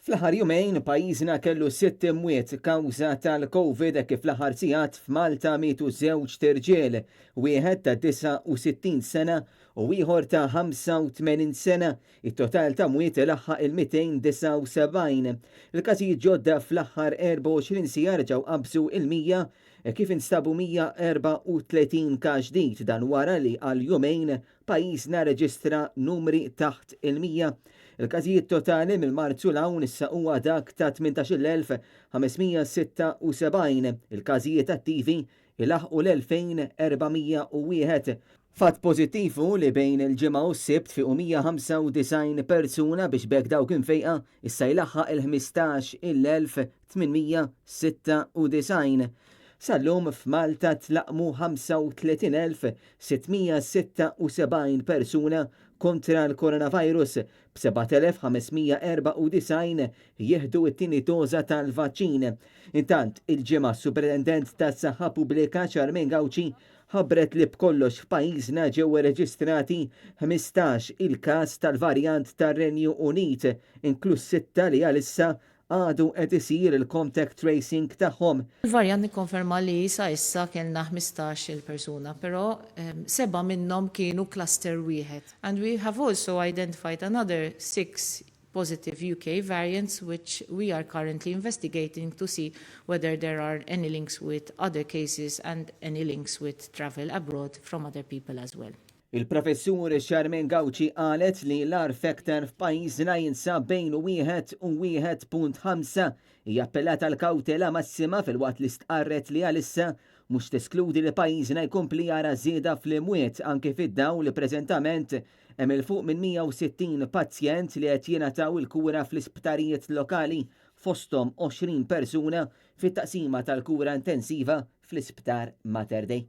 Fl-aħħar jumejn pajjiżna kellu sitt imwiet kawża tal-Covid hekk kif fl-aħħar sigħat f'Malta mietu żewġt irġiel, wieħed ta' 69 sena u ieħor ta' 85 sena. It-total ta' mwiet laħaq il-279. Il-każijiet ġodda fl-aħħar 24 siegħa reġgħu qabżu il-100 kif instabu 134 każ ġdid, dan wara li għal jumejn pajjiżna reġistra numri taħt il-100. Il-każijiet totali mill-Marzu 'l hawn issa huwa dak ta' 18,576. Il-każijiet attivi ilaħqu l-2401. Fatt pożittiv hu li bejn il-Ġimgħa u s-Sibt fiequ 195 persuna biex b'hekk dawk imfejqa issa jlaħħaq il-15,896. Sal-lum f'Malta tlaqqmu 35,676 persuna kontra l-coronavirus, b'7,594 jieħdu t-tieni doża tal-vaċċin. Intant, il-Ġimgħa s-Superintendent tas-Saħħa Pubblika Charmaine Gauci ħabbret li b'kollox f'pajjiżna ġew irreġistrati 15 il-każ tal-varjant tar-Renju Unit, inkluż sitta li għalissa għadu qed isir il-contact tracing tagħhom. Il-varjant nikkonferma li sa issa kellna 15 il-persuna, però seba' minnhom kienu cluster wieħed. And we have also identified another six positive UK variants, which we are currently investigating to see whether there are any links with other cases and any links with travel abroad from other people as well. Il-Professur Charmaine Gauci qalet li l-R factor f'pajjiżna jinsab bejn 1 u 1.5. Hija appellat għal kawtela massima filwaqt li stqarret li għalissa mhux teskludi li pajjiżna jkompli jara żieda fl-imwiet, anke fid-dawl li preżentament hemm 'il fuq minn 160 pazjent li qed jingħataw il-kura fl-isptarijiet lokali, fosthom 20 persuna fit-taqsima tal-kura intensiva fl-Isptar Mater Dei.